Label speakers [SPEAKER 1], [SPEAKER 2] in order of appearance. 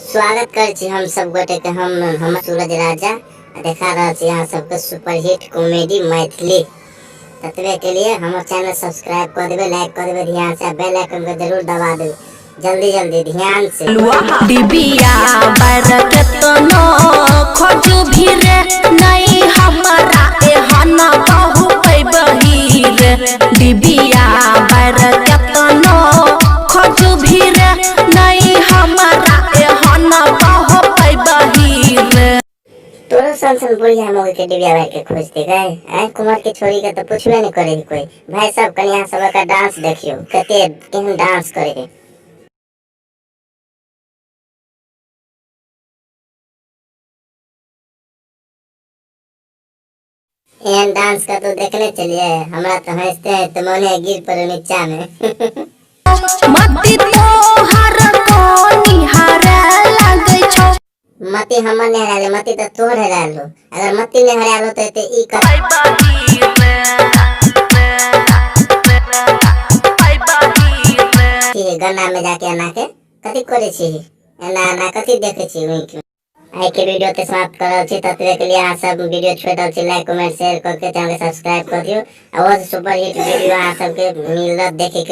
[SPEAKER 1] स्वागत करै छी हम सब गोटे के। हम सूरज राजा देखा रहल छी अहाँ सबके सुपरहिट कॉमेडी मैथिली। ततबे के लिए हमर चैनल सब्सक्राइब कर देबे, लाइक कर देबे, ध्यान से बेल आइकन के जरूर दबा देबे, जल्दी जल्दी ध्यान से।
[SPEAKER 2] डिबिया बर केतनो खोज भी रे नहीं हमारा एहन बहु पैबही रे। डिबिया बर केतनो खोज भी रे नहीं हमारा एहन बहु पैबही रे।
[SPEAKER 1] तोरो सन सन बुढ़िया मौगी के डिबिया भाई के खोजते गए आय कुमार के छोरी के तो पूछबे नहीं करे कोई। भाई साहब कनि अहाँ सब का डांस देखियो कते केहन डांस करे। एहन डांस का तो देखने चलिए, हमरा तो हंसते हैं तो मोने गिर पड़े नीचा में।
[SPEAKER 2] मति तोहर को निहारे लागै छौ।
[SPEAKER 1] मति हमर नहीं हरायल, मति तो तोहर हरायल हो। अगर मति नहीं हरायल होते तो ई कर गन्ना में जाके एना के कथी करे छी, एना एना कथी देखे छी उइक। आइ के वीडियो ते समाप्त कर रहल छी। ततबे के लिए अहाँ सब वीडियो छोड़ रहल छी, लाइक कमेंट शेयर करके चैनल के सब्सक्राइब कर दियो। आ ओहो सुपर हिट वीडियो अहाँ सबके मिलत देखे के।